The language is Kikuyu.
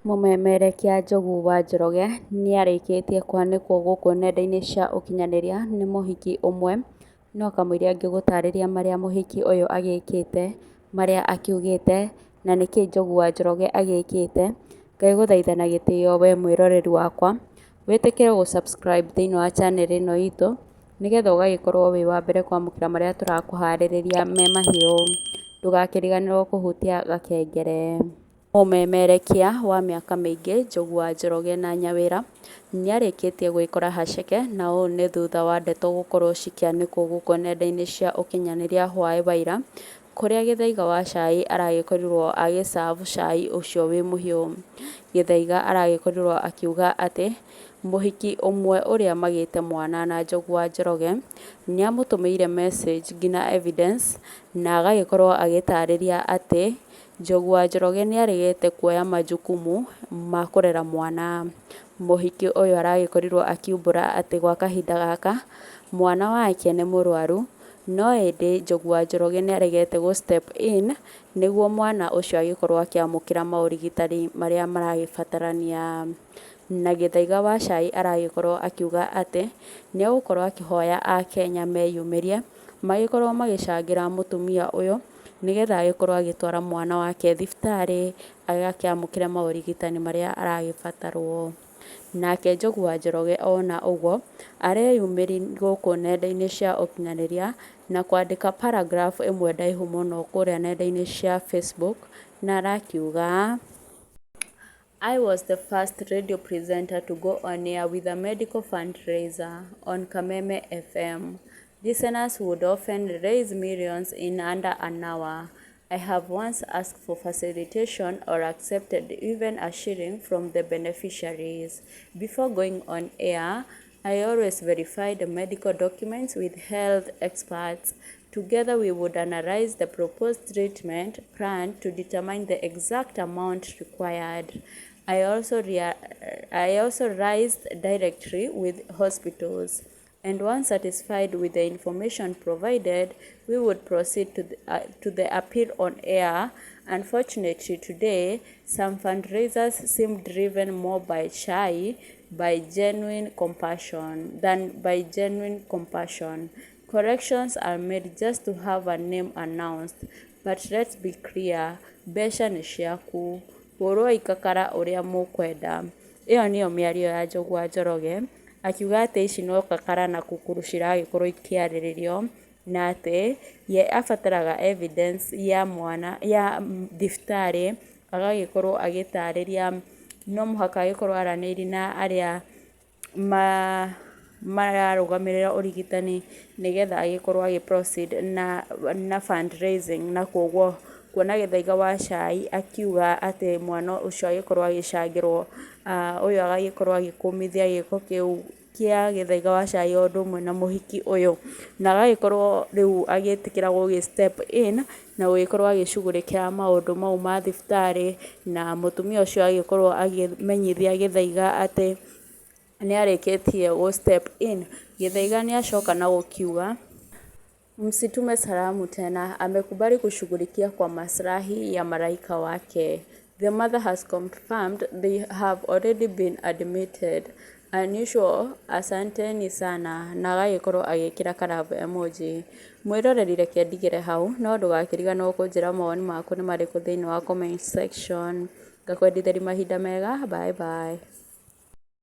Mũmemerekia Njogu wa Njoroge nĩarĩkĩtie kwanĩkwo gũkũ nenda-inĩ cia ũkinyanĩria nĩ mũhiki ũmwe, no kamũira ngĩgũtarĩria marĩa mũhiki ũyũ agĩkĩte, marĩa akiugĩte, na nĩkĩ Njogu wa Njoroge agĩkĩte, ngagũthaitha na gĩtĩo we mwĩroreri wakwa, wĩtĩkĩre gũ subscribe thĩinĩ wa channel ĩno itũ, nĩgetha ũgagĩkorwo wĩ wa mbere kwamũkĩra marĩa tũrakũharĩrĩria me mahiũ. Ndũgakĩriganĩrwo kũhutia gakengere. Mũmemerekia wa mĩaka mĩingĩ Njogu wa Njoroge na Nyawĩra, nĩarĩkĩtie gwĩkora haceke na ũũ nĩ thutha wa ndeto gũkorwo cikĩanĩkwo gũkũ nenda-inĩ cia ũkinyanĩria hwaĩ wa ira, kũrĩa Gĩthaiga wa cai aragĩkorirwo agĩ serve cai ũcio wĩ mũhiũ. Gĩthaiga aragĩkorirwo akiuga atĩ, mũhiki ũmwe ũrĩa magĩte mwana na Njogu wa Njoroge, nĩamũtũmĩire message nginya evidence, na agagĩkorwo agĩtarĩria atĩ, Njogu wa Njoroge nĩaregete kuoya majukumu ma kũrera mwana. Mũhiki ũyũ aragĩkorirwo akiumbũra atĩ gwa kahinda gaka, mwana wake nĩ mũrwaru, no ĩndĩ Njogu wa Njoroge nĩaregete gũ step in nĩguo mwana ũcio agĩkorwo akĩamũkĩra maũrigitani marĩa maragĩbatarania. Na Gĩthaiga wa cai aragĩkorwo akiuga atĩ, nĩegũkorwo akĩhoya akenya meyumĩrie, magĩkorwo magĩcangĩra mũtumia ũyũ, nĩgetha agĩkorwo agĩtwara mwana wake thibitarĩ, agakĩamũkĩre maũrigitani marĩa aragĩbatarwo. Nake Njogu wa Njoroge ona ũguo, areyumĩria gũkũ nenda-inĩ cia ũkinyanĩria, na kwandĩka paragraph ĩmwe ndaihu mũno kũrĩa nenda-inĩ cia Facebook, na arakiuga. I was the first radio presenter to go on air with a medical fundraiser on Kameme FM. Listeners would often raise millions in under an hour. I have once asked for facilitation or accepted even a shilling from the beneficiaries. Before going on air, I always verified the medical documents with health experts. Together, we would analyze the proposed treatment plan to determine the exact amount required. I also liaised directly with hospitals. And once satisfied with the information provided, we would proceed to the appeal on air. Unfortunately, today, some fundraisers seem driven more by shy by genuine compassion than by genuine compassion. Corrections are made just to have a name announced. But let's be clear, mbeca nĩ ciaku. Hũrwo ikakara ũrĩa mũkwenda. Ĩyo nĩyo mĩario ya Njogu wa Njoroge, akiuga atĩ ici no kakara na kukuru ciragĩkorwo ikĩarĩrĩrio, na atĩ ye abataraga evidence ya mwana ya thibitarĩ, agagĩkorwo agĩtarĩria no mũhaka agĩkorwo aranĩirie na arĩa mararũgamĩrĩra ũrigitani nĩgetha agĩkorwo agĩ proceed na fundraising, na koguo kuona Gĩthaiga wa cai akiuga atĩ mwana ũcio agĩkorwo agĩcangĩrwo, ũyũ agagĩkorwo agĩkũmithia gĩko kĩu kĩa Gĩthaiga wa cai o ũndũ ũmwe na mũhiki ũyũ, na agagĩkorwo rĩu agĩtĩkĩra gũgĩ step in na gũgĩkorwo agĩcugurĩkĩra maũndũ mau ma thibitarĩ, na mũtumia ũcio agĩkorwo akĩmenyithia Gĩthaiga atĩ nĩ arĩkĩtie gũ step in. Gĩthaiga nĩ acoka na gũkiuga, "Msitume salamu tena, amekubali kushughulikia kwa maslahi ya malaika wake. The mother has confirmed they have already been admitted. Unusual, asanteni sana," na agagĩkorwo agĩkĩra ka love emoji. Mwĩroreri reke ndigĩre hau, no ndũgakĩriganĩrwo kũnjĩra mawoni maku nĩ marĩkũ thĩinĩ wa comment section. Ngakwendithĩria mahinda mega, bye bye.